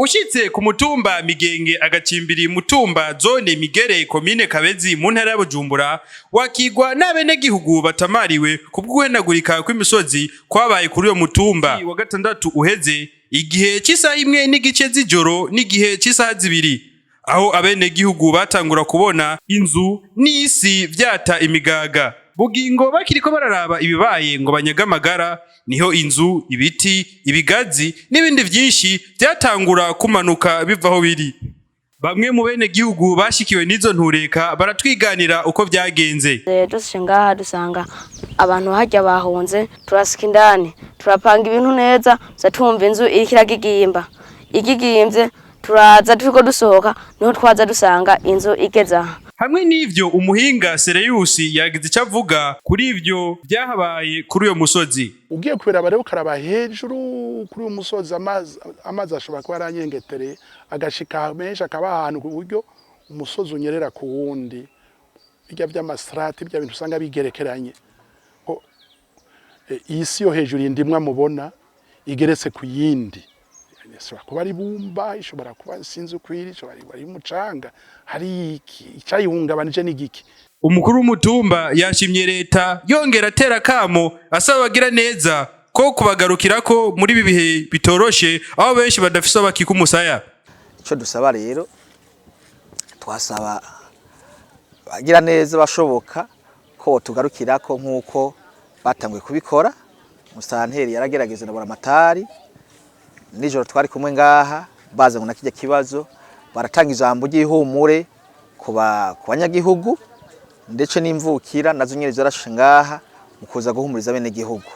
Ushitse ku mutumba Migenge, agacimbiri Mutumba, zone Migere, komine Kabezi, mu ntara ya Bujumbura, wakigwa n'abenegihugu batamariwe kubw'uguhenagurika kw'imisozi kwabaye kuri uyo mutumba wa gatandatu uheze, igihe c'isaha 1:30 z'ijoro n'igihe c'isaha 2, aho abenegihugu batangura kubona inzu n'isi vyata imigaga. Bugingo bakiriko bararaba ibibaye ngo banyagamagara, niho inzu, ibiti, ibigazi n'ibindi vyinshi vyatangura kumanuka biva aho biri. Bamwe mu bene gihugu bashikiwe n'izo ntureka baratwiganira uko vyagenze. Dushitse ngaha dusanga abantu harya bahunze, turasika indani, turapanga ibintu neza, tuza tumva inzu iriko iragigimba. Igigimvye turaza, turiko dusohoka niho twaza dusanga inzu igeze aha. Hamwe n'ivyo, umuhinga Sereyusi yagize ico avuga kuri ivyo vyahabaye kuri uyo musozi. Ugiye kubiraba rero, ukaraba hejuru kuri uyu musozi, amazi ashobora kuba yaranyengetereye agashika menshi, akaba ahantu ku buryo umusozi unyerera ku wundi, bijya vy'ama strates, bya bintu usanga bigerekeranye. Ko iyi si yo hejuru indimwa mubona igeretse ku yindi, ishobora kuba ari bumba, ishobora kuba, sinzi uko iri, ishobora kuba ari umucanga, hari iki icayihungabanije n'igiki. Umukuru w'umutumba yashimye leta, yongera atera kamo asaba abagira neza ko kubagarukirako muri ibi bihe bitoroshe, aho benshi badafise aho bakika umusaya. Icyo dusaba rero, twasaba abagira neza bashoboka ko tugarukira ko nk'uko batanguye kubikora. Musitanteri yaragerageza na buramatari, nijoro twari kumwe ngaha, baza ngo na kijya kibazo, baratanga ijambo ry'ihumure ku banyagihugu, ndetse n'imvukira nazo nyene zarashushe ngaha mu kuza guhumuriza bene gihugu.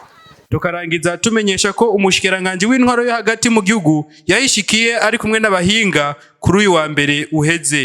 Tukarangiza tumenyesha ko umushikiranganji w'intwaro yo hagati mu gihugu yahishikiye ari kumwe n'abahinga kuri uyu wa mbere uheze.